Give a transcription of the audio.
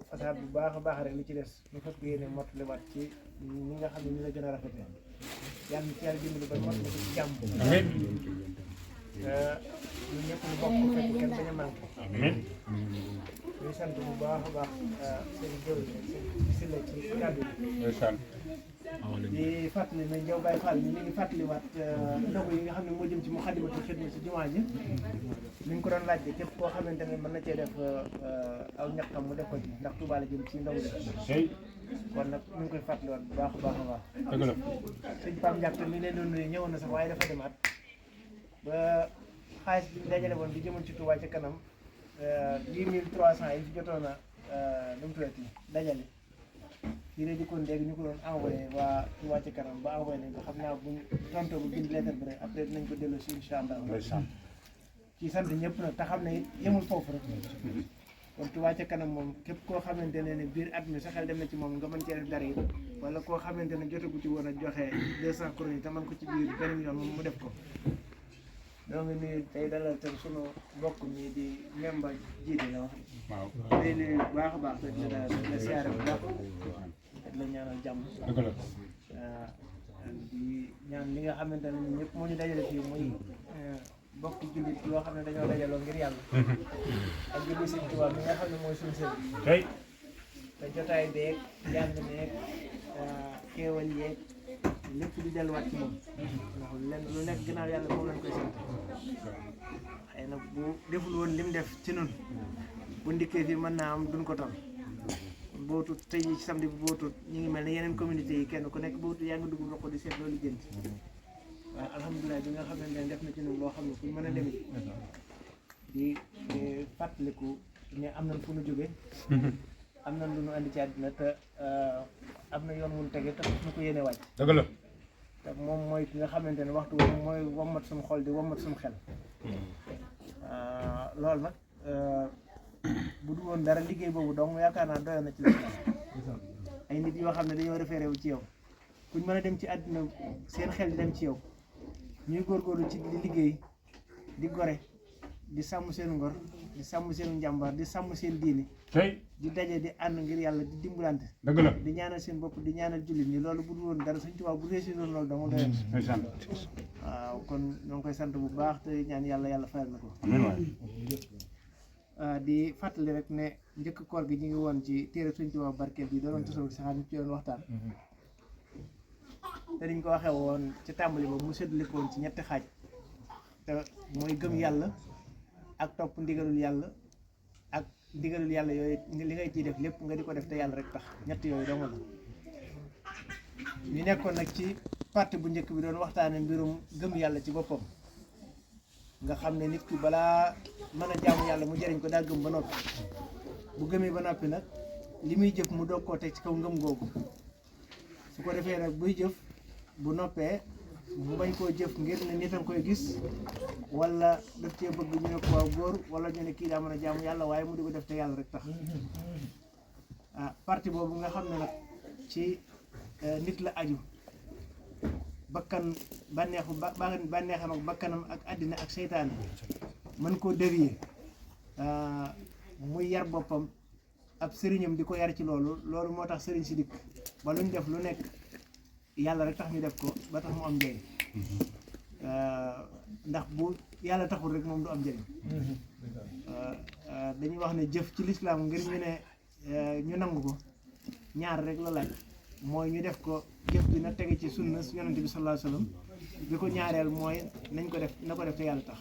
façade bu baax a baax rek li ci des ñu fas yéene mottali waat ci ñi nga xam ne ñu la gën a rafetee yàlla ci yàlla dimbali ba mottali ko ci jàmm ñun ñëpp ñu bokk fekk kenn bañ a manqué ñuy sant bu baax a baax seen jëw si la ci kàddu bi di fàttali ne Ndiaw Baye Fall mi ngi fàttaliwaat ndogu yi nga xam ne moo jëm ci Moukhaddamatoul Khidma ci jumaa ji mi ngi ko doon laajte képp koo xamante ne mën na cee def aw ñaqam mu def ko ci ndax Touba la jëm ci ndogu bi kon nag ñu ngi koy fàttaliwaat bu baax a baax a baax sëñ Pape Ndiakhate mi leen doon nuyu ñëwoon na sax waaye dafa demaat ba xaalis bi ñu dajale woon di jëmoon ci Touba ca kanam 10 300 yi fi jotoon a nu mu tuddati dajale fii la jëkkoon léegi ñu ko doon envoyé waa Touba ca kanam ba envoyé nañ ko xam naa buñ tontoo bu bind lettre bi rek après dinañ ko delloo si incha allah ci sant ñëpp nag te xam ne it yemul foofu rek kon Touba ca kanam moom képp koo xamante ne biir at mi sa xel dem na ci moom nga mën cee def dara it wala koo xamante ne jotagu ci woon a joxe 200 cronies te man ko ci biir benn million moom mu def ko donc nii tey dalal tam sunu mbokk mi di Memba jiite la wax day nuyu bu baax a baax te la siyaare bu baax la ñaanal jàmm di ñaan li nga xamante ne ñun ñëpp moo ñu dajale fii muy bokk jullit yoo xam ne dañoo dajaloo ngir yàlla ak julli Sëñ Tuubaa mi nga xam ne mooy suñu sëriñ te jotaay beeg jàng neeg xéewal yeeg lépp di delluwaat ci moom ndax lenn lu nekk ginnaaw yàlla moom lañ koy sant xëy na bu deful woon lim def ci nun bu ndikkee fii mën naa am duñ ko tal bootut tey ci samedi bi bootut ñu ngi mel ne yeneen communauté yi kenn ku nekk bootut yaa ngi dugg roq di seet loolu jënd waaye alhamdulilah bi nga xamante ne def na ci ñun loo xam ne fu ñu mën a demee di fàttaliku ne am nañ fu ñu jóge am nañ lu ñu andi ci àddina te am na yoon wuñ tege te ñu ko yéene wàcc dëgg la te moom mooy ki nga xamante ne waxtu boobu mooy wommat suñu xol di wommat suñu xel loolu nag bu dul woon dara liggéey boobu donc yaakaar naa doyoon na ci lislaam ay nit yoo xam ne dañoo référé wu ci yow kuñ mën a dem ci àddina seen xel di dem ci yow ñuy góorgóorlu ci di liggéey di gore di sàmm seen ngor di sàmm seen njàmbaar di sàmm seen diini di daje di ànd ngir yàlla di dimbalante dëgg la di ñaanal seen bopp di ñaanal jullit ñi loolu bu dul woon dara Sëñ Tuubaa bu réussir loolu dama doyoon waaw kon ñoo ngi koy sant bu baax te ñaan yàlla fayal na ko di fàttali rek ne njëkk koor gi ñu ngi woon ci téere Sëñ Tuubaa barkeel bi doon tasawuf saxaar ñu ci doon waxtaan te niñ ko waxee woon ci tàmbali ba mu séddale ko woon ci ñetti xaaj te mooy gëm yàlla ak topp ndigalul yàlla ak ndigalul yàlla yooyu li ngay ciy def lépp nga di ko def te yàlla rek tax ñett yooyu dong la ñu nekkoon nag ci partie bu njëkk bi doon waxtaane mbirum gëm yàlla ci boppam nga xam ne nit ki balaa mën a jaamu yàlla mu jëriñ ko daa gëm ba noppi bu gëmee ba noppi nag li muy jëf mu doog koo teg ci kaw ngëm googu su ko defee nag buy jëf bu noppee mu bañ koo jëf ngir ne nit a koy gis wala daf cee bëgg ñu ne ko waaw góor wala ñu ne kii daa mën a jaamu yàlla waaye mu di ko def te yàlla rek tax partie boobu nga xam ne nag ci nit la aju bakkan bànneexam ak bakkanam ak àddina ak seytaane mën koo dévier muy yar boppam ab sëriñam di ko yar ci loolu moo tax sëriñ si dikk ba luñ def lu nekk yàlla rek tax ñu def ko ba tax mu am njëriñ ndax bu yàlla taxul rek moom du am njëriñ dañuy wax ne jëf ci lislaam ngir ñu ne ñu nangu ko ñaar rek la laaj mooy ñu def ko jëf bi na tege ci sunna yonent bi sallallahu alayhi wasallam bi ko ñaareel mooy nañ ko def na ko def te yàlla tax